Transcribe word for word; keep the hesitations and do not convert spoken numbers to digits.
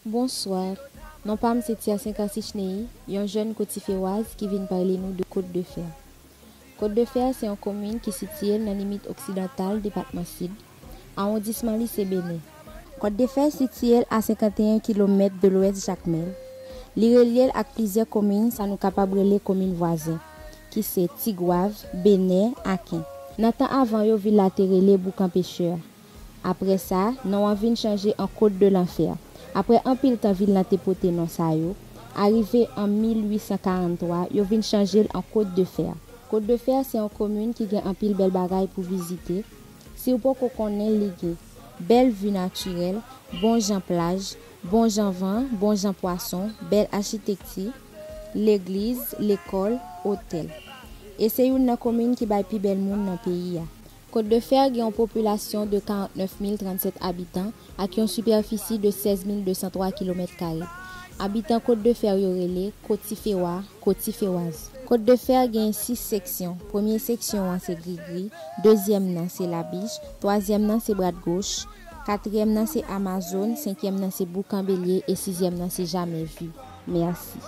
Bonswa, non pa m se Tia Senkansi Chney, yon jèn Kotifewaz ki vin pale nou de Côte de Fer. Côte de Fer se yon komin ki sitiye l nan limit oksidantal depatman Sid, awondisman li se Benè. Côte de Fer sitiye l a senkanteyen kilomèt de lwès Jakmèl. Li relye l ak plizyè komin sa nou kapab rele komin vwazen, ki se Tigwav, Benè, Aken. Nan tan avan yo, vil la te rele Boukan Pechè. Apre sa, non an vin chanje an Côte de l'Enfer. Apre anpil tan vil lan te pote non sa yo, arive an mil uit san karanntwa, yo vin chanje l an Côte de Fer. Côte de Fer se yon komin ki gen anpil bèl bagay pou vizite. Si w poko konnen, li gen bèl vi natirèl, bon jan plaj, bon jan van, bon jan pwason, bèl achitekti, legliz, lekòl, otèl. E se youn nan komin ki bay pi bèl moun nan peyi a. Côte de Fer gen yon popilasyon de karant nèf mil trannsèt abitan ak yon sipèfisi de sèz mil de san twa kilomèt kare. Abitan Côte de Fer yo rele Kotifewa, Kotifewaz. Côte de Fer gen sis seksyon. Premye seksyon an se Grigri, dezyèm nan se Labich, twazyèm nan se Bradgoch, katriyèm nan se Amazòn, senkyèm nan se Boukan Belye e sizyèm nan se Jamais Vu. Mèsi.